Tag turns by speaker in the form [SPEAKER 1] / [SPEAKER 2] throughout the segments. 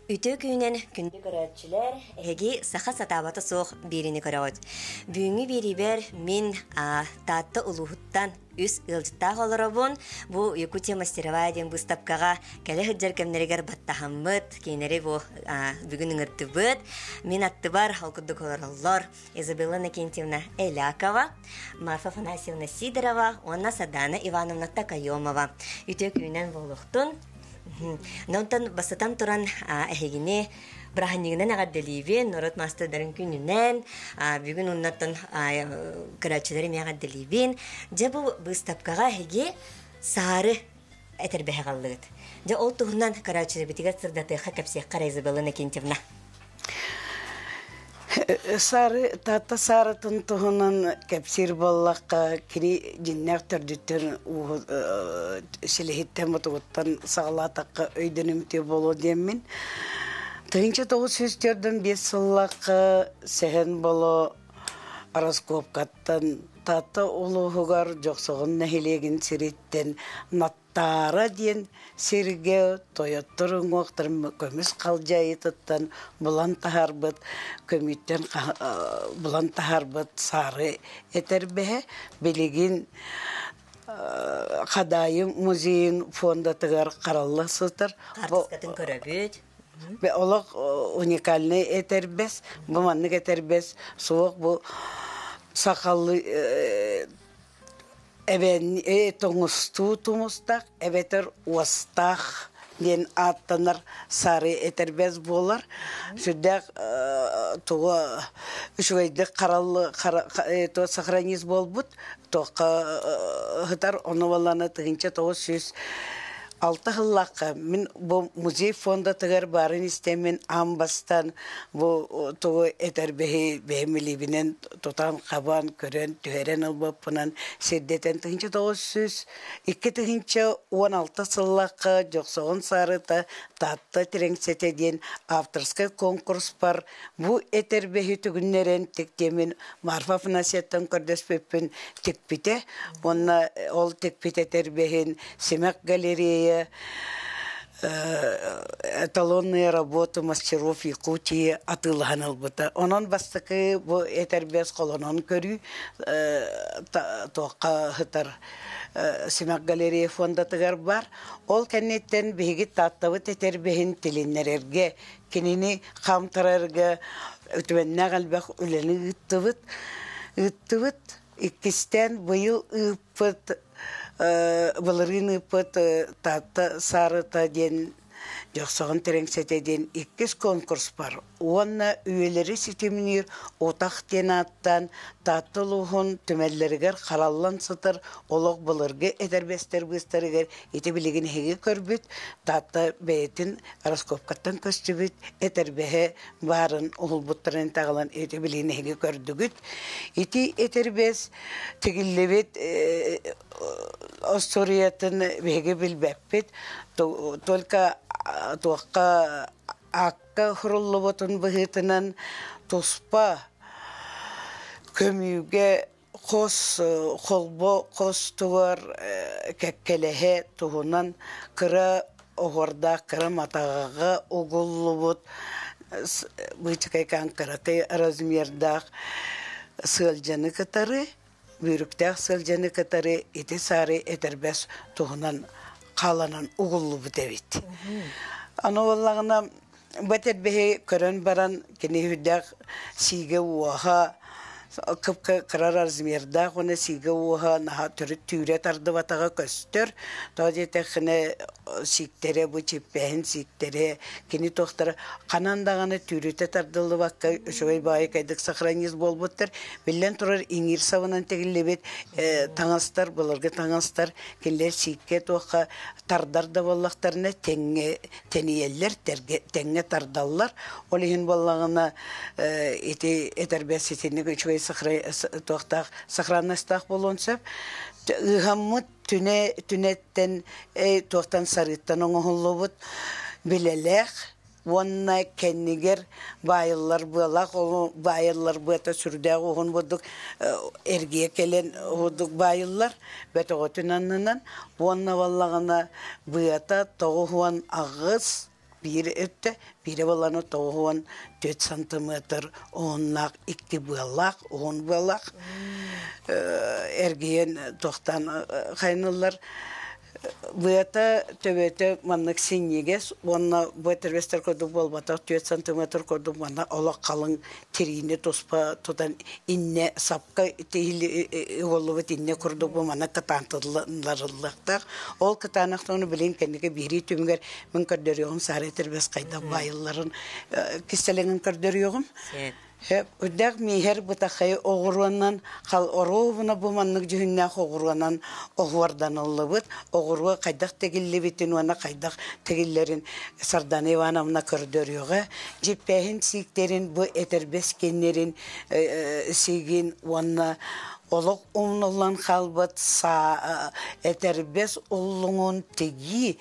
[SPEAKER 1] Үтүө күнүнэн күндү көрөөччүлэр, эһиги саха сатаабата суох биэриини көрөҕүт. Бүгүҥҥү биэриибэр мин Таатта улууһуттан үс ыалдьыттаах олоробун. Бу Якутия мастеровая диэн быыстапкаҕа кэлэ сылдьар кэмнэригэр баттаһаммыт, кинилэри бу бүгүн ыҥырдыбыт. Мин аттыбар ол курдук олороллор Изабелла Накентьевна Элякова, Марфа Афанасьевна Сидорова уонна Сардана Ивановна Такаемова. Үтүө күнүнэн буолуохтун. Онтон бастатан туран эһигини бырааһынньыгынан эҕэрдэлиибин, норуот маастардарын күнүнэн, бүгүн уоннаттан көрөөччүлэри эмиэ эҕэрдэлиибин. Дьэ бу быыстапкаҕа эһиги саары этэрбэһэ аҕаллыгыт. Дьэ ол туһунан көрөөччүлэрбитигэр сырдатыахха, кэпсиэххэ эрэ Изабелла Иннокентьевна.
[SPEAKER 2] Саары, Таатта саарытын туһунан кэпсиир буоллахха, кини дьиннээх төрдүттэн силиһиттэн мутугуттан саҕалаатахха өйдөнүмтүө буолуо диэммин. 1945 сыллаахха Сэһэн Боло Ороскуопкаттан Таатта улууһугар Дьохсоҕон нэһилиэгин сириттэн Наттаара диэн сиргэ тойоттор уҥуохтарын көмүс халдьаайытыттан булан таһаарбыт көмүүттэн булан таһаарбыт саары этэрбэһэ билигин Хадаайы музейын фондатыгар харалла сытар.
[SPEAKER 1] Хаартыскатын көрөбүт.
[SPEAKER 2] Олох уникальный этэрбэс, бу маннык этэрбэс суох бу сахалыы эбэн тоҥустуу тумустаах эбэтэр уостаах диэн ааттанар саары этэрбэс буолар. Сүрдээх туга үчүгэйдик хараллы сохранить буолбут туохха ыһытар ону буоллаҕына 1906 сыллаахха мин бу музей фондатыгар баарын истэммин аан бастаан бу тугу этэрбэһи бэйэм илиибинэн тутан-хабан көрөн түһэрэн ылбыппынан сирдэтэн 1902 2016 сыллаахха Дьохсоҕон саарыта Таатта тирэҥсэтэ диэн авторскай конкурспар бу этэрбэһи түгүннэрэн тиктиэмин Марфа Афанасьевтан көрдөспүппүн тикпитэ уонна ол тикпит этэрбэһин Симэх галерея эталонные работы мастеров Якутии атыылаһан ылбыта. Онон бастакы бу этэрбэс холонон көрүү туохха сытар Симэх галерея фондатыгар бар. Ол кэнниттэн биһиги Тааттабыт этэрбэһин тилиннэрэргэ кинини хаамтарарга үтүмэннээх элбэх үлэни ыыттыбыт. Ыыттыбыт. Иккистээн быйыл ыыппыт, былырыын ыыппыт Таатта Саарыта диэн Дьохсоҕон Тэрэҥсэтэ диэн иккис конкурс бар уонна үйэлэри ситимниир утах диэн ааттаан Таатта улууһун түмэллэригэр хараллан сытар олох былыргы этэрбэстэр быыстарыгар ити билигин эһиги көрбүт Таатта бэйэтин раскопкаттан көстүбүт этэрбэһэ баарын уһулбуттарын таҕылан ити билигин эһиги көрдүгүт. Ити этэрбэс тигиллибит остуоруйатын биһиги билбэппит. Только туохха аакка суруллубутун быһыытынан туспа көмүүгэ хос холбо хостугар кэккэлэһэ туһунан кыра оһуордаах кыра матаҕаҕа угуллубут быычыкайкаан кыракый размердаах сыалдьаны кытары бүүрүктээх сыалдьаны кытары ити саары этэрбэс туһунан хааланан угуллубут эбит. Аны буоллаҕына бу этэрбэһи көрөн баран кини үрдээх сиигэ уоһа кып-кыра размердаах уонна сиигэ уоһа наһаа төрүт түүрэ тардыбатаҕа көстөр. Тоҕо диэтэххинэ сииктэрэ бу чиппэһин сииктэрэ кини туохтара ханан даҕаны түүрүтэ тардыллыбакка үчүгэй баайы кайдык сохранить буолбуттар. Биллэн турар иҥиир сабынан тигиллибит таҥастар былыргы таҥастар кинилэр сииккэ туохха тардар да буоллахтарына тэҥҥэ тэнийэллэр, тэҥҥэ тардаллар. Ол иһин буоллаҕына ити этэрбэс итинник үчүгэй туохтаах сохранностаах буолуон сөп. Ыыһаммыт түнэ түнэттэн туохтан сарыыттан оҥоһуллубут билэлээх уонна кэннигэр баайыллар быалаах ол баайыллар быата сүрдээх уһун бурдук эргийэ кэлэн бурдук баайыллар бөтөҕөтүн аннынан уонна буоллаҕына быата 98 биир өттө, биирэ буоллаҕына 94 сантиметр уһуннаах икки быалаах, уһун быалаах эргийэн туохтаан хайыныллар. Быата төбөтө маннык синньигэс уонна бу этэрбэстэр курдук буолбатах 4 сантиметр курдук манна олох халыҥ тириини туспа тутан иннэ сапка уоллубут иннэ курдук бу манна кытаантылларыллыахтаах. Ол кытаанахтаны билин кэнники биэрии түмүгэр мин көрдөрүөҕүм саары этэрбэс хайдах баайылларын кистэлэҥин көрдөрүөҕүм. Үрдээх мииһэр бытахай оҕуруонан хал оруобуна бу маннык дьүһүннээх оҕуруонан оһуорданыллыбыт. Оҕуруо хайдах тигиллибитин уонна хайдах тигиллэрин Сардана Ивановна көрдөрүөҕэ. Дьиппээһин сииктэрин бу этэрбэс кэннэрин сиигин уонна олох умнуллан хаалбыт саа этэрбэс уллуҥун тигии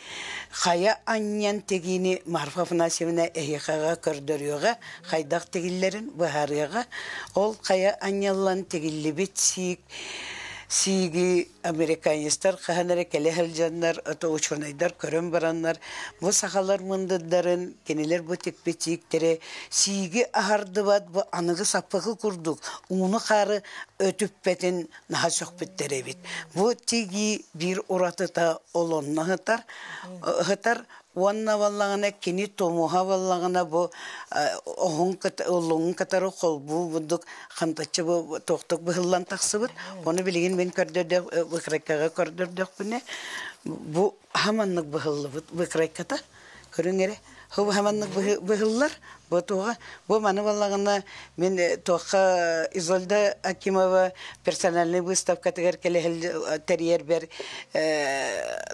[SPEAKER 2] хайа анньан тигиини Марфа Афанасьевна эһиэхэҕэ көрдөрүөҕэ хайдах тигиллэрин быһаарыаҕа. Ол хайа анньыллан тигиллибит сиик сииги американецтар хаһан эрэ кэлэ сылдьаннар, ото учуонайдар көрөн бараннар, бу сахалар мындырдарын, кинилэр бу тикпит сииктэрэ сииги аһардыбат, бу аныгы саппыкы курдук ууну-хаары өтүппэтин наһаа сөхпүттэр эбит. Бу тигии биир уратыта олонно сытар, сытар Уонна буоллаҕына кини тумуһа буоллаҕына бу оһун уллуҥун кытары холбуу бурдук хантаччы бу туохтук быһыллан тахсыбыт. Ону билигин мин көрдөрдөх выкройкаҕа көрдөрдөхпүнэ бу хаманнык быһыллыбыт выкройката көрүҥ эрэ хубу хаманнык быһыллар бу туоҕа бу маны буоллаҕына мин туохха Изольда Акимова персональнай выставкатыгар кэлэһил тэрийэрбэр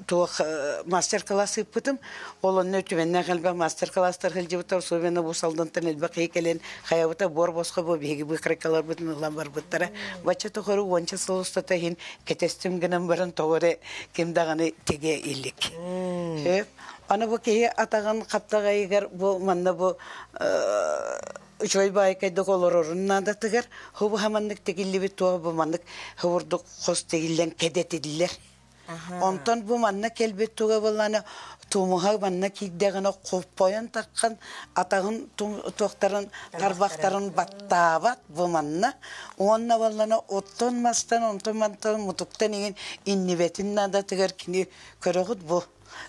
[SPEAKER 2] туох мастер-класс ыыппытым. Ол онно үтүмэннээх элбэх мастер-класстар сылдьыбыттар, особенно бу Салдантан элбэх киһи кэлэн хайабыта буор босхо бу биһиги быыкарыкаларбытын ылан барбыттара. Бачча тухары уонча сыл устата иһин кэтэстим гынан баран тоҕо эрэ ким даҕаны тигэ илик. Аны бу киһи атаҕын хаптаҕайыгар бу манна бу үчүгэй баайкайдык олорорун наадатыгар хубу хаманнык тигиллибит туох бу маннык хубурдук хос тигиллэн кэдэтиллэр. Онтон бу манна кэлбит туга буоллаана тумуһа манна киирдэҕинэ хоппойон таххан атаҕын туохтарын тарбахтарын баттаабат бу манна уонна буоллана оттон мастан онтон мантан мутуктан иҥин иннибэтин наадатыгар кини көрөҕүт бу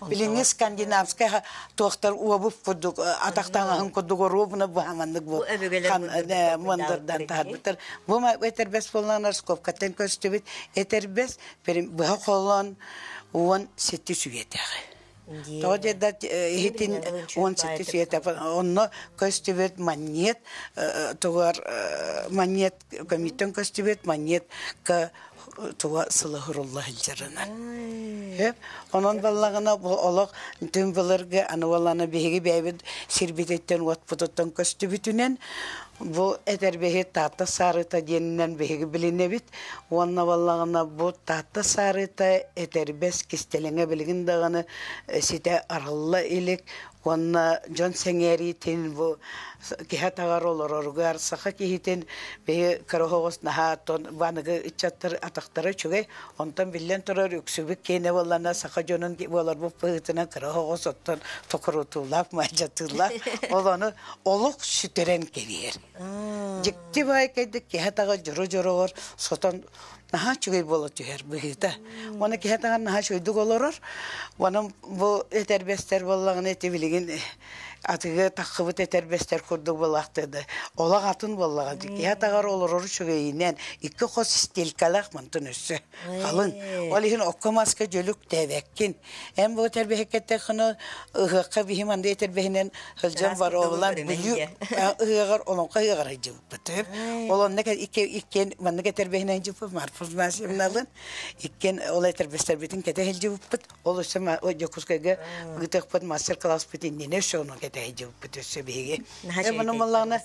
[SPEAKER 2] Билиҥҥи скандинавскай туохтар уобуп курдук атахтаҥаһын курдук оруобуна быһаманнык бу мындырдан таһарбыттар. Бу этэрбэс буоллаҕына скобкаттан көстүбүт этэрбэс быһа холоон 17 сүүйэтээҕи. Тоҕо диэдэ иһитин 17 сүүйэтэ онно көстүбүт манньыат тугар манньыат көмүттэн көстүбүт манньыатка туга сылаһырылла сылдьарынан. Онон баллаҕына бу олох түн былыргы аны уоллана биһиги бэйэбит сирбититтэн уотпутуттан көстүбүтүнэн бу этэрбэһи Таатта саарыта диэнинэн биһиги билинэбит. Уонна баллаҕына бу Таатта саарыта этэрбэс кистэлэҥэ билигин даҕаны ситэ арылла илик. Уонна дьон сэҥээриитин бу киһи атаҕар олороругар саха киһитин биһи кыра оһоҕос наһаа оттон аныгы ыччаттар атахтара үчүгэй. Онтон биллэн турар үксүбүт киэнэ буоллана саха дьонун буоларбыт быһыытынан кыра оһоҕос оттон токурутуулаах, мадьатыылаах. Ол ону олох сүтэрэн кэбиһэр. Дьикти баайкайдык киһи атаҕа дьоро-дьороҕор сотон наһаа үчүгэй буола түһэр быһыыта. Уонна киһи атаҕар наһаа үчүгэйдик олорор. Онон бу этэрбэстэр буоллаҕына ити билигин атыгы таххыбыт этэрбэстэр курдук буолаахтыды. Олох атын буоллаҕа дии. Киһи атаҕар олорор үчүгэйинэн икки хос стелькалаах мантан өссө халыҥ. Ол иһин окко маска дьөлүк тээбэккин. Эн бу этэрбэһиккэттэххинэ ыһыахха биһи манды этэрбэһинэн сылдьан бароолан Бүлүү ыһыаҕар олоҥхо ыһыаҕар сылдьыбыппыт. Ол онно иккиэн маннык этэрбэһинэн сылдьыбыппыт Марфа Афанасьевналыын иккиэн ол этэрбэстэрбитин кэтэ сылдьыбыппыт. Ол өссө Дьокуускайга ыытыахпыт мастер-класспыт иннинэ өссө ону кэтэ сылдьыбыппыт өссө биһиги. Муну маллаҕына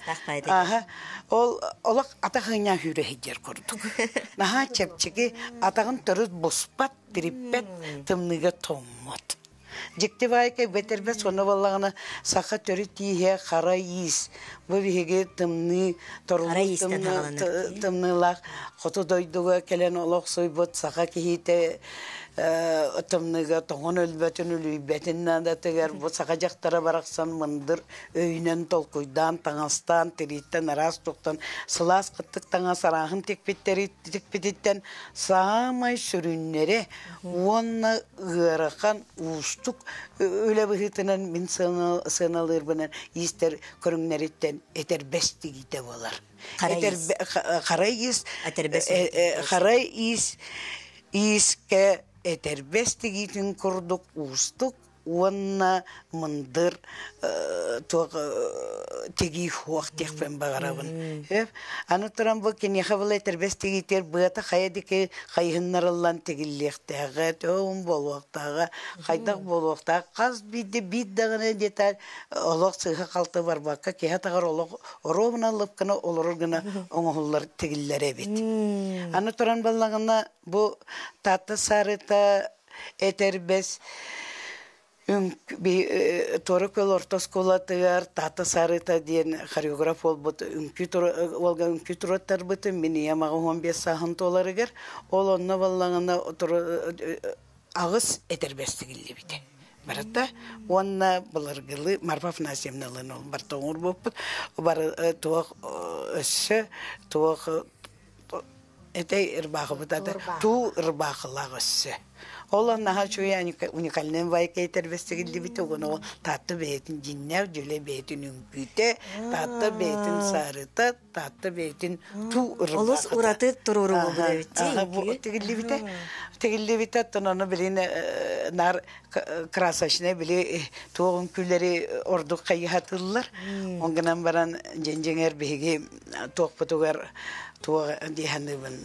[SPEAKER 2] аха ол олох атах ыҥньаа сүүрэ сылдьар курдук. Наһаа чэпчэки атаҕын төрүт буспат, тириппэт, тымныыга тоҥмот. Дьикти баайка бэтэрбэс уонна буоллаҕына саха төрүт тииһэ хара иис. Бу биһиги тымныы торулуу тымныылаах хоту дойдуга кэлэн олохсуйбут саха киһитэ. Тымныыга тоҥон өлбөтүн, үлүйбэтин наадатыгар бу саха дьахтара барахсан мындыр өйүнэн толкуйдаан, таҥастаан, тирииттэн араас туохтан сылаас кыттык таҥас арааһын тикпититтэн саамай сүрүннэрэ уонна ыарахан, уустук үлэ быһыытынан мин сыаналыырбынан иистэр көрүҥнэриттэн этэрбэс тигиитэ буолар. Хара иис, хара иис иискэ этэрбэс тигиитин курдук уустук уонна мындыр туох тигии суох диэхпин баҕарабын. Аны туран бу киниэхэ была этэрбэс тигиитигэр быата хайа диэки хайыһыннарыллан тигиллиэхтээҕэ, төһө буолуохтааҕа, хайдах буолуохтаах, хас биирдэ биир даҕаны деталь олох сыыһа-халты барбакка киһи атаҕар олох оруобуна лып гына олорор гына оҥоһуллар тигиллэр эбит. Аны туран баллаҕына бу Таатта саарыта этэрбэс Туора Күөл орто оскуолатыгар Таатта Саарыта диэн хореограф буолбут үҥкүү уолга үҥкүү туруоттарбытым мин ийэм 85 сааһын туоларыгар ол онно баллаҕына аҕыс этэрбэс тигиллибитэ барыта уонна былыргылыы Марфа Афанасьевналыын ол барыта оҥорбуппут бары туох өссө туох этэй ырбаахыбыт ата туу ырбаахылаах өссө ол наһаа үчүгэй уникальный байка этэрбэстигиллибит угун ол таатта бэйэтин дьиннээх дьүлэ бэйэтин үҥкүүтэ таатта бэйэтин саарыта таатта бэйэтин туу ырбаахыта
[SPEAKER 1] олус ураты туруору буолбут
[SPEAKER 2] тигиллибитэ тигиллибитэ оттон ону билин наар красочный били туох үҥкүүлэри ордук хайыһатыллар он гынан баран дьиҥ-дьиҥэр биһиги туохпутугар туох дии саныыбын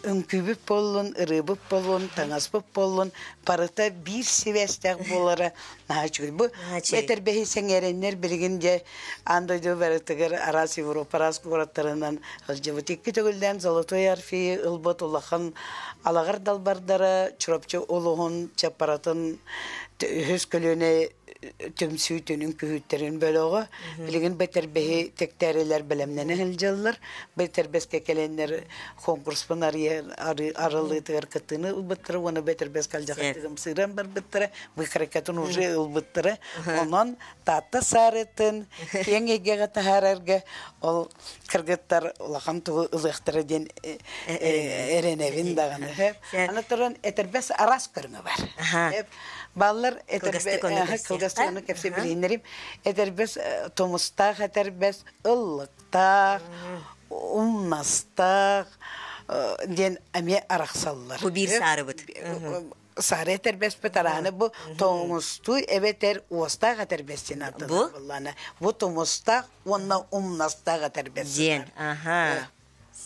[SPEAKER 2] үҥкүүбүт буоллун, ырыабыт буоллун, таҥаспыт буоллун барыта биир сибээстээх буолара наһаа үчүгэй. Бу этэрбэһи сэҥээрэннэр билигин дьэ аан дойду барытыгар араас Европа араас куораттарынан сылдьыбыт. Икки төгүллээн Золотой Орфей ылбыт улахан алаҕар далбардара Чурапчы улуһун Чаппаратын үһүс көлүөнэ түмсүүтүн үҥкүүһүттэрин бөлөҕө билигин бэтэрбэһи тэктээрилэр бэлэмнэнэ сылдьаллар. Бэтэрбэскэ кэлэннэр конкурспун арыллыытыгар кыттыыны ылбыттара уонна бэтэрбэскэ алдьархайдыгым сыыран барбыттара, выкройкатын уже ылбыттара. Онон Таатта саарытын киэҥ эйгэҕэ таһаарарга ол кыргыттар улахан тугу ылыахтара диэн эрэнэбин даҕаны. Аны туран этэрбэс араас көрүҥэ бар. Баллар кылгастык ону кэпсэ билиһиннэрим. Этэрбэс тумустаах этэрбэс, ыллыктаах, умнастаах диэн эмиэ арахсаллар.
[SPEAKER 1] Бу биир саарыбыт.
[SPEAKER 2] Саары этэрбэспит арааны бу тоҥустуу эбэтэр уостаах этэрбэс диэн ааттанар буоллаана. Бу тумустаах уонна умнастаах этэрбэс.
[SPEAKER 1] Диэн, аха.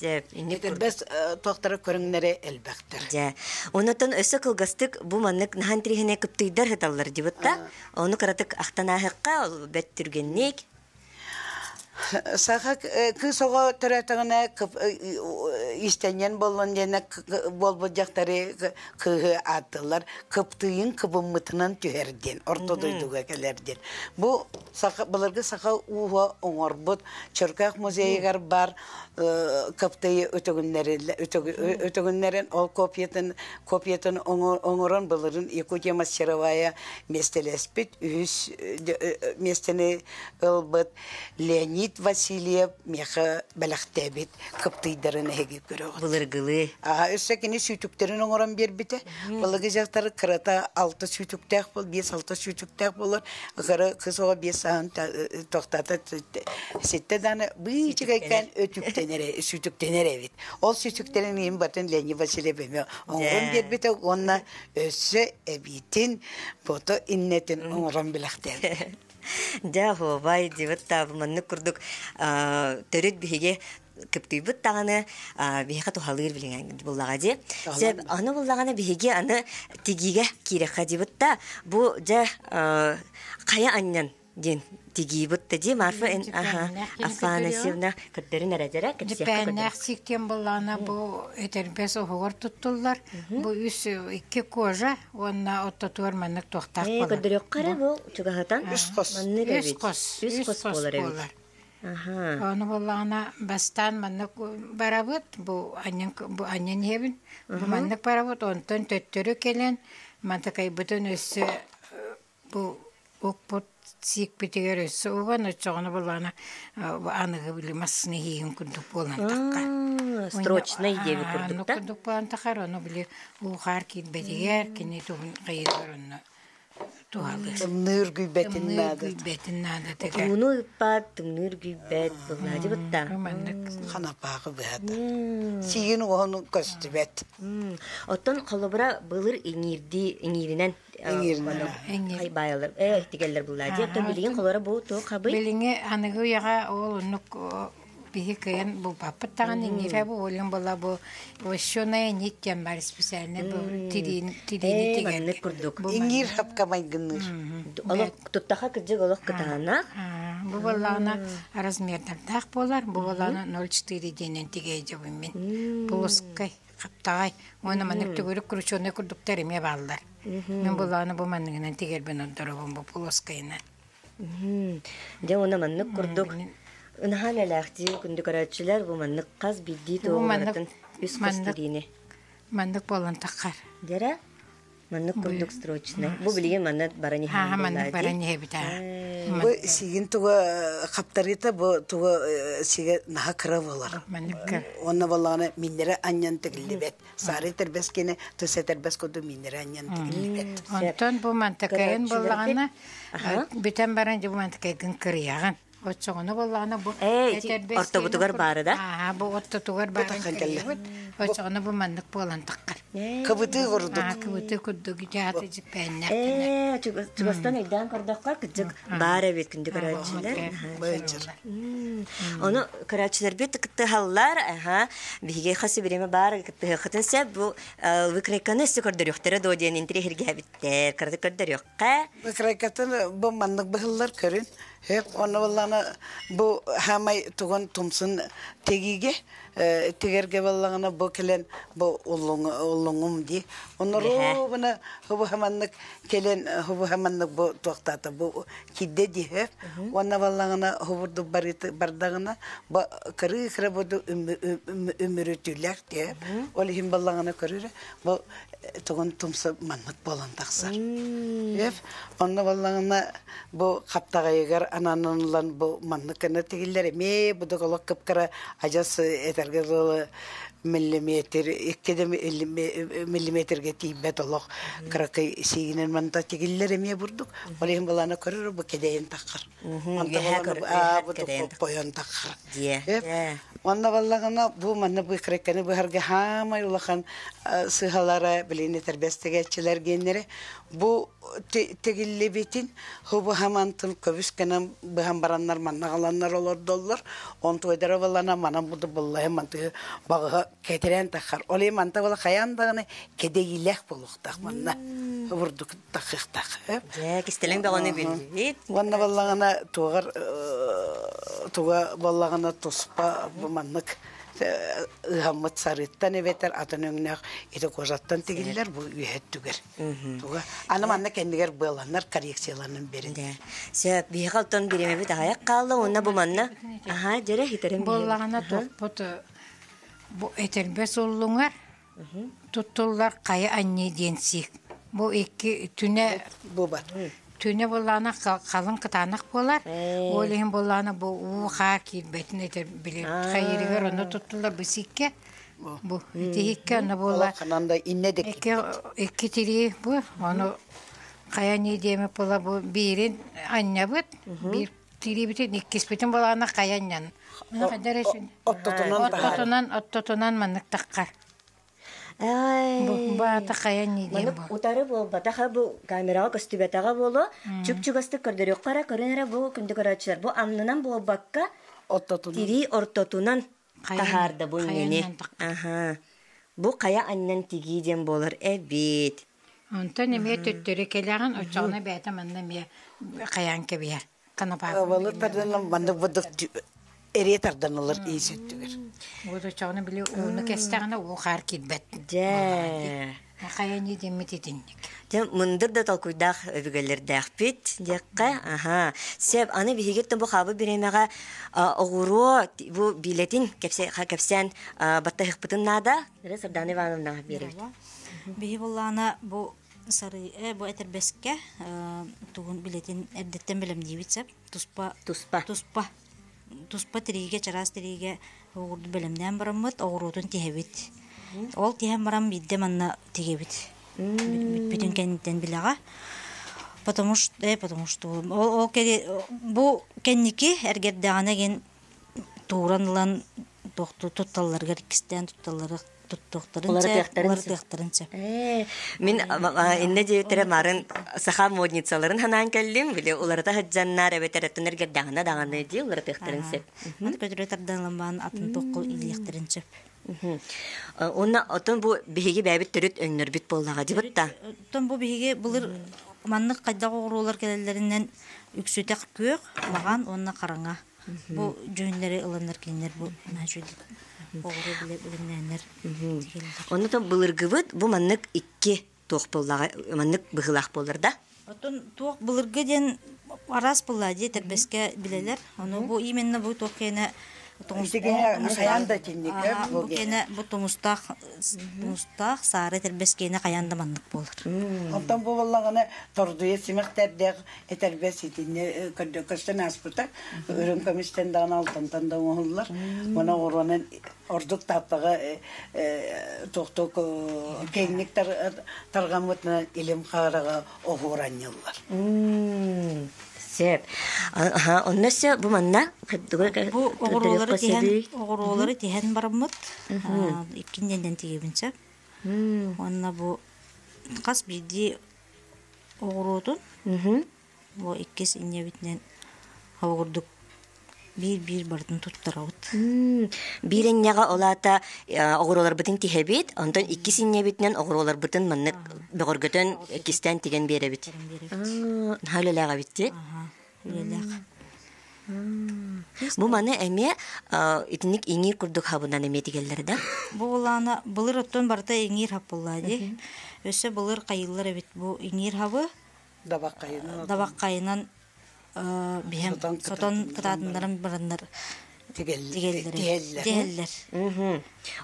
[SPEAKER 1] Сөп. Инник
[SPEAKER 2] Этэрбэс туохтара көрүҥнэрэ элбэхтэр.
[SPEAKER 1] Дьэ. Онотон өссө кылгастык бу маннык наһан тириһине кыптыйдар сыталлар дибит да. Ону кыратык ахтан ааһыкка бэт түргэнник.
[SPEAKER 2] Саха кыыс оҕо төрөөтөҕүнэ иистэнньэн буоллун диэнэ буолбут дьахтары кыыһы ааттыыллар кыптыйын кыбыммытынан түһэр диэн орто дойдуга кэлэр диэн. Бу саха былыргы саха ууһа оҥорбут Чөркөөх музейыгар бар кыптыйы өтөгүннэрин ол копиятын копиятын оҥорон былырын Якутия мастеровая миэстэлэспит үһүс миэстэни ылбыт Леонид Васильев миэхэ бэлэхтээбит кыптыйдарын эһиги көрөҕүт.
[SPEAKER 1] Былыргылыы.
[SPEAKER 2] Аха, өссө кини сүүтүктэрин оҥорон биэрбитэ. Былыргы дьахтар кырата алта сүүтүктээх бол, биэс-алта сүүтүктээх болор. Кыра кыс оҕо биэс сааһын тохтата ситтэ дааны быычыкайкаан өтүктэнэр сүүтүктэнэр эбит. Ол сүүтүктэрин иһин батын Леонид Васильев эмиэ оҥорон биэрбитэ уонна өссө эбиитин фото иннэтин оҥорон бэлэхтээбитэ.
[SPEAKER 1] Дьэ, оһуобай дибит маннык курдук төрүт биһиги кыптыйбыт даҕаны биһиэхэ туһалыыр билиҥ буллаҕа дии. Сөп, аны буллаҕына биһиги аны тигиигэ киирэххэ дибит да бу дьэ хайа анньан диэн тигиибит да дии Марфа Афанасьевна көрдөрүн эрэ дьэрэ
[SPEAKER 3] Дьиппээннээх сииктиэн буллаҕына бу этэрбэс оһугар туттуллар. Бу үс икки кожа уонна оттотугар маннык туохтаах
[SPEAKER 1] буолар. Көрдөрүөххэ эрэ бу чугаһатан
[SPEAKER 2] үс хос
[SPEAKER 1] маннык
[SPEAKER 3] үс хос
[SPEAKER 1] үс хос буолар эбит.
[SPEAKER 3] Ону буоллаҕына бастаан маннык барабыт, бу анньан бу анньан иһэбин. Бу маннык барабыт, онтон төттөрү кэлэн мантакайбытын өссө бу укпут сиикпитигэр өссө уган оччоҕуна буоллаҕына аныгы били массыына иһиигин курдук буолан таххар.
[SPEAKER 1] Строчный диэби курдук да?
[SPEAKER 3] Курдук буолан тахар, ону били уу-хаар киирбэтигэр, кини тугун хайыырыгар онно туһалыыр.
[SPEAKER 2] Тымныы үргүйбэтин наада.
[SPEAKER 3] Үргүйбэтин наадатыгар.
[SPEAKER 1] Ууну ыыппат, тымныы үргүйбэт, былаадьы бытта.
[SPEAKER 3] Маннык.
[SPEAKER 2] Ханапаахы быһата. Сиигин уоһун көстүбэт.
[SPEAKER 1] Оттон холобура былыр иҥиирдии иҥииринэн
[SPEAKER 2] Иҥииринэн.
[SPEAKER 1] баайалар э тигэллэр буллаадьы. Оттон билигин холобура бу туох хабый?
[SPEAKER 3] Билиҥҥи аныгы үйэҕэ ол оннук биһи кыайан булбаппыт даҕаны иҥиирэ бу олен була бу вощеная нить диэн бар специально бу тириини тириини
[SPEAKER 1] Ээ, маннык
[SPEAKER 3] тигэргэ.
[SPEAKER 1] курдук.
[SPEAKER 3] Бу
[SPEAKER 2] Иҥиир
[SPEAKER 3] маннык.
[SPEAKER 2] хапка майгынныыр.
[SPEAKER 1] Олох туттаха кырдьык олох кытаанах.
[SPEAKER 3] Бу буоллаҕына размердардаах буолар. Бу буоллаҕына 0,4 диэнэн тигээдьэбин мин. Плоскай, хаптаҕай. Уонна маннык төгүрүк крученый курдуктар эмиэ бааллар. Мин буоллаҕына бу манныгынан тигэрбин ордоробун бу плоскайынан.
[SPEAKER 1] Дьэ уонна маннык курдук ынаһаан элээхтии күндү көрөөччүлэр бу маннык хас биирдии туоҕуларытын үс хос тириини.
[SPEAKER 3] Маннык буолан таххар.
[SPEAKER 1] Дьэрэ маннык курдук строчный. Бу билигин манна баран иһэн
[SPEAKER 3] Аа маннык баран иһэбит аа.
[SPEAKER 2] Бу сигин туга хаптарыта бу туга сигэ наһа кыра болар.
[SPEAKER 3] Маннык
[SPEAKER 2] Онно боллаҕына миннere анньан тигиллибэт. Саары тэрбэс кини тыс этэрбэс курдук миннere анньан тигиллибэт.
[SPEAKER 3] Онтон бу мантакайын буоллаҕына бүтэн баран дьэ бу мантакайгын кырыйаҕын. Оччоҕуна буоллаҕына бу
[SPEAKER 1] Ээ, ортобутугар баары да?
[SPEAKER 3] Аа, бу ортотугар баарын кырыйабыт. Оччоҕуна бу маннык буолан таххар.
[SPEAKER 2] Кыбытыы курдук.
[SPEAKER 3] Аа, кыбытыы курдук дьааты дьиппээннээх.
[SPEAKER 1] Ээ, чугастан өйдөөн көрдөххө, кырдьык баар эбит күндү көрөөччүлэр. Ону көрөөччүлэрбит кыттыһаллар, аха, биһиги хас бириэмэ баар кыттыһыаххытын сөп, бу выкройканы өссө көрдөрүөхтэрэ дуо диэн интириэһиргээбиттэр, кыратык көрдөрүөххэ.
[SPEAKER 2] Выкройкатын бу маннык быһыллар көрүн, хөп, онно буллана бу хаамай тугун тумсун тегиге тигерге баллагына бу кэлэн бу уллуҥум дии. Онно бuna хубу хаманнык кэлэн хубу хаманнык бу туохтаата бу кидде дии Уонна баллаҕына хубурдук бардаҕына бу кырыы кыра буду үмүрүтүүлээх диэ. Ол иһин баллаҕына көрүрэ бу тугун тумса маннык буолан тахсар. Онно баллаҕына бу хаптаҕайыгар ананыллан бу маннык гына тигиллэр эмиэ бу олох кыпкара адьас этэргэ дылы миллиметр икки да миллиметрге тиийбэт олох кыракый сиигинэн манта тигиллэр эмиэ бурдук ол иһин былаана көрөр бу кэдэйин таххар манта пойон таххар Онно баллагына бу манна быыкырыкканы быһарга хаамай улахан сыһалара билини тэрбэстигээччилэр гиэннэрэ бу тигиллибитин хубу хамантын көбүс гынан быһан бараннар маннаҕаланнар олордоллор онтуойдара балана манан буду буллаһы мантыгы багыһа кэтирээн таххар ол манта була хайаан даҕаны кэдэгилээх буолуохтаах манна бурдук тахыахтаах
[SPEAKER 1] Дьэ, кистэлэҥ бөҕөнү билбит.
[SPEAKER 2] Уонна баллаҕына туоҕар туга баллаҕына туспа бу маннык ыһаммыт сарыыттан эбэтэр атын өҥнөөх ити кожаттан тигиллэр бу үөһэ өттүгэр. Туга аны манна кэннигэр быаланнар коррекцияланан берин.
[SPEAKER 1] Сөп, биһиэхэ оттон бириэмэбит аҕыйах хаалла уонна бу манна аһаа дьэрэ хитэрин
[SPEAKER 3] Буоллаҕына туппут бу этэрбэс уллуҥар туттуллар хайа анньыы диэн сиик. Бу икки түнэ
[SPEAKER 2] Бу бар.
[SPEAKER 3] Түнэ буоллаҕына халыҥ кытаанах буолар. Ол иһин буоллаҕына бу уу хаар киирбэтин этэр били хайырыгар онно туттуллар бу сикке. Бу ити онно буола
[SPEAKER 2] Ханан да инне де
[SPEAKER 3] икки икки тирии бу ону хайа анньыы диэмэ буола бу биирин анньабыт биир тириибитин иккиспитин буолаҕына хайа анньан.
[SPEAKER 2] Оттотунан
[SPEAKER 3] Оттотунан оттотунан маннык таххар. Бу баата хайа анньыы диэн
[SPEAKER 1] Маннык утары буолбатаха бу камераҕа көстүбэтэҕэ буолуо. Чуп-чугастык көрдөрүөххэ эрэ көрөн эрэ бу күндү көрөөччүлэр бу аннынан буолбакка
[SPEAKER 2] Оттотунан.
[SPEAKER 1] тирии ортотунан таһаарда бу иннини. Аха. Бу хайа аннан тигии диэн буолар эбит.
[SPEAKER 3] Онтон эмиэ төттөрү кэлэҕин, оччоҕуна бэйэтэ манна эмиэ хайаан кэбиһэр.
[SPEAKER 2] Канапаалы тарданан маннык будук эрие тарданалар иис өттүгэр.
[SPEAKER 3] Вот оччоҕуна били ууну кэстэҕинэ уу хаар киирбэт.
[SPEAKER 1] Дьэ.
[SPEAKER 3] Хайа дэммит итинник.
[SPEAKER 1] Дьэ, мындыр да толкуйдаах өбүгэлэрдээхпит диэххэ. Аха. Сөп, аны биһиги бу хаабы бириэмэҕэ оҕуруо бу билэтин кэпсээн баттаһыахпытын наада. Сардана Ивановна биэрэбит.
[SPEAKER 4] Биһи буллаана бу сары бу этэрбэскэ тугун билэтин эрдэттэн бэлэмниибит сөп. Туспа
[SPEAKER 1] туспа
[SPEAKER 4] туспа туспа тириигэ чараас тириигэ оҕурду бэлэмнээн бараммыт оҕуруотун тиһэбит. Ол тиһэн баран биирдэ манна тигэбит. Бүтүн кэнниттэн билэҕэ. Потому что, потому что ол, ол бу кэнники эргэрдэҕинэ гин тууран ылан тутталларыгар иккистээн тутталлары туттуохтарын уларытыахтарын сөп.
[SPEAKER 1] Мин иннэ диэбиттэрэ марын саха модницаларын ханаан кэллим, били уларыта сылдьаннар эбэтэр аттан эргэрдэҕинэ даҕаны дии уларытыахтарын сөп.
[SPEAKER 4] Аны көтүрэ тардан атын туохха илиэхтэрин сөп.
[SPEAKER 1] Уонна отон бу биһиги бэйэбит төрүт өҥнөрбүт буоллаҕа дибит да.
[SPEAKER 4] Оттон бу биһиги былыр маннык хайдах оҕуруолар кэлэллэринэн үксүтэх күөх, маҕан уонна хараҥа. Бу дьүһүннэри ыланнар кинилэр бу наһаа оҕуруо билэ билимнээннэр
[SPEAKER 1] Онно былыргыбыт бу маннык икки туох буоллаҕа маннык быһыылаах буолар да?
[SPEAKER 4] Оттон туох былыргы диэн араас буолла дии тэрбэскэ билэлэр. Ону бу именно бу туох киэнэ
[SPEAKER 2] хайаан да итинник
[SPEAKER 4] бу киэнэ бу тумустаах тумустаах саары тэрбэс киэнэ хайаан да маннык буолар.
[SPEAKER 2] Онтон бу буоллаҕына тордуйа симэхтэрдээх этэрбэс итинни көстөн ааспыта. Үрүҥ көмүстэн даҕаны алтантан да оҥоһуллар. Мана оҕуруонан ордук тааттаҕа туохтук киэҥник тарҕаммытынан илим хаараҕа оһуор анньыллар.
[SPEAKER 1] Сөп. Онно өссө бу манна
[SPEAKER 4] бу оҕуруолары тиһэн оҕуруолары тиһэн бараммыт иккиннэнэн тигибин сөп. Уонна бу хас биирдии оҕуруотун Бу иккис инньэбитинэн ол курдук биир-биир барытын туттарабыт.
[SPEAKER 1] Биир инньэҕэ ол аата оҕуруоларбытын тиһэбит, онтон иккис инньэбитинэн оҕуруоларбытын маннык бөҕөргөтөн кистээн тигэн биэрэбит. Наһаа үлэлээх эбит дии.
[SPEAKER 4] Үлэлээх.
[SPEAKER 1] Бу маны эмиэ итинник иҥиир курдук хабынан эмиэ тигэллэр да?
[SPEAKER 4] Бу улаана былыр оттон барыта иҥиир хаппыллаа дии. Өссө былыр хайыллар эбит бу иҥиир хабы
[SPEAKER 2] Дабаккайынан
[SPEAKER 4] дабаккайынан биһэм сотон кытаатыннаран бараннар
[SPEAKER 2] тигэллэр.
[SPEAKER 4] Тиһэллэр.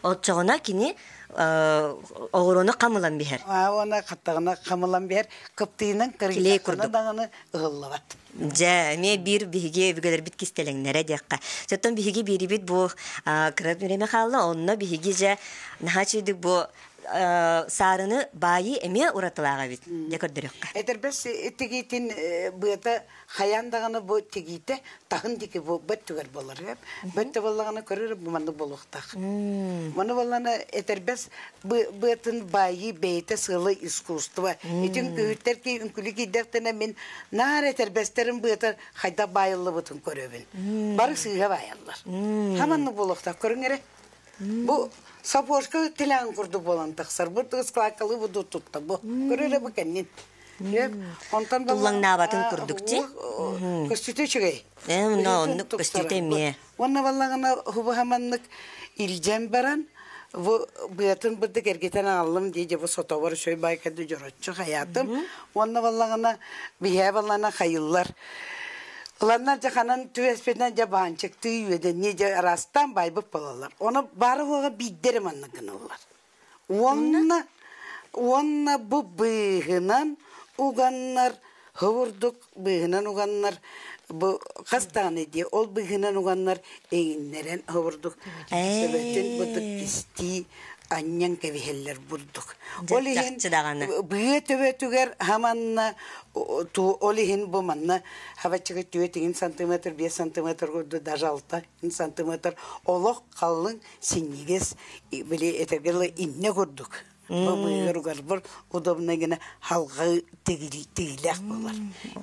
[SPEAKER 1] Оччоҕуна кини оҕуруону хамылан биһэр.
[SPEAKER 2] Уона хаттаҕына хамылан биһэр, кыптыйынан кырыйдаххына даҕаны ыһыллыбат.
[SPEAKER 1] Дьэ, эмиэ биир биһиги өбүгэлэрбит кистэлэҥнэрэ диэххэ. Оттон биһиги биирибит бу кыра бириэмэ хаалла, онно биһиги дьэ наһаа үчүгүйдүк бу саарыны баайыы эмиэ уратылаах эбит дьэ көрдөрүөххэ.
[SPEAKER 2] Этэрбэс тигиитин быата хайаан даҕаны бу тигиитэ таһын диэки бу бөттүгэр буолар. Бөттө буоллаҕына көрөр бу маннык буолуохтаах. Маны буоллаҕына этэрбэс быатын баайыы бэйэтэ сыала искусство. Итин үҥкүһүттэр ки үҥкүлү киирдэхтэринэ мин наар этэрбэстэрин быата хайдах баайыллыбытын көрөбүн. Бары сыыһа баайаллар. Хаманнык буолуохтаах көрүҥ эрэ. Бу сапожка тилээн курдук буолан тахсар. Бу складкалыы бу тутта бу. Көрөр бу кэннин.
[SPEAKER 1] Онтон Туллаҥнаабатын курдук ти.
[SPEAKER 2] Көстүтэ үчүгэй.
[SPEAKER 1] Э, онно оннук көстүтэ эмиэ.
[SPEAKER 2] Уонна баллаҕына хубуһаманнык илдьэн баран бу быатын бырдык эргитэн аҕаллым дии дьэ бу сотобор үчүгэй байкады дьороччу хаятым. Уонна баллаҕына биһээ баллана хайыллар. Ыланнар дьэ ханан түбэспитинэн дьэ баанчыктыы үөдэннии дьэ араастаан байбыт буолаллар. Ону баара-суоҕа биирдэ эрэ маннык гыналлар. Уонна уонна бу быыһынан уганнар хобурдук быыһынан уганнар бу хас даҕаны дии ол быыһынан уганнар эҥиннэрэн хобурдук сөбөтүн бытык кистии анньан кэбиһэллэр бурдук. Ол иһин быа төбөтүгэр хаманна ол иһин бу манна хабаччыга түөтигин сантиметр, 5 сантиметр курдук даже 6 сантиметр олох халлыҥ синньигэс били этэргэ дылы иннэ курдук бу быыгар угарбар удобно гына халҕа тигилээх буолар.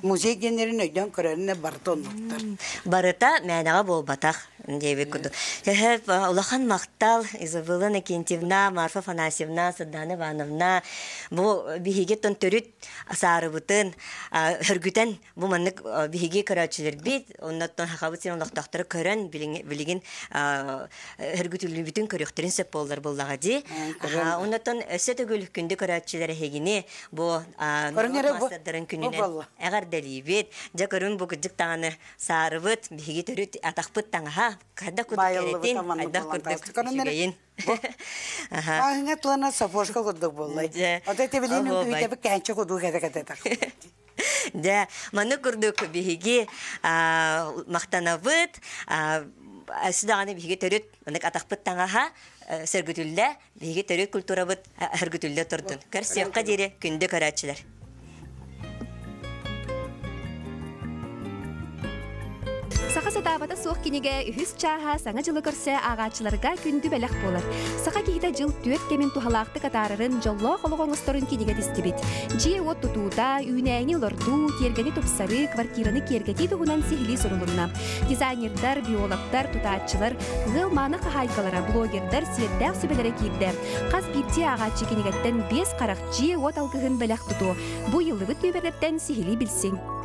[SPEAKER 2] Музей диэннэрин өйдөөн көрөрүнэ барыта оннуктар.
[SPEAKER 1] Барыта мээнэҕэ буолбатах диэбит курдук. Төһө улахан махтал Изабелла Иннокентьевна, Марфа Афанасьевна, Сардана Ивановна бу биһиги төрүт саарыбытын хөргүтэн бу маннык биһиги көрөөччүлэрбит оннуттан хахабыт сирин олохтоохтору көрөн билигин хөргүтүллүбүтүн көрүөхтэрин сөп буоллар буоллаҕа дии. Оннуттан Өссө төгүл күндү көрөөччүлэр эһигини бу норуот маастардарын күнүнэн эҕэрдэлиибит. Дьэ көрүҥ бу кырдьык даҕаны саарыбыт, биһиги төрүт атахпыт таҥаһа хайдах курдук кэрэтин, хайдах курдук үчүгэйин.
[SPEAKER 2] Ааһыҥа тылана сапожка курдук буоллай. Ото тебилин үҥкүүтэбит кээнчэ кудуу кэтэ кэтэ
[SPEAKER 1] Дьэ, маннык курдук биһиги махтанабыт. Өссө даҕаны биһиги төрүт маннык атахпыт таҥаһа сөргүтүллэ, биһиги төрүт культурабыт сөргүтүллэ турдун. Көрсүөххэ диэри күндү көрөөччүлэр.
[SPEAKER 5] Саха сатаабата суох кинигэ үһүс чааһа саҥа дьылы көрсө ааҕааччыларга күндү бэлэх буолар. Саха киһитэ дьыл түөрт кэмин туһалаахтык атаарарын, дьоллоох олох оҥосторун кинигэ тистибит. Дьиэ-уот тутуута, үүнээйини олордуу, тиэргэни тупсарыы, квартираны киэргэтии туһунан сиһилии сурулунна. Дизайнердар, биологтар, тутааччылар, ыал мааны хаһаайкалара, блогердар сиэрдээх сүбэлэрэ киирдэ. Хас биирдии ааҕааччы кинигэттэн биэс харах дьиэ-уот алгыһын бэлэх тутуо. Бу ыйыллыбыт нүөмэрдэртэн сиһилии билсиҥ.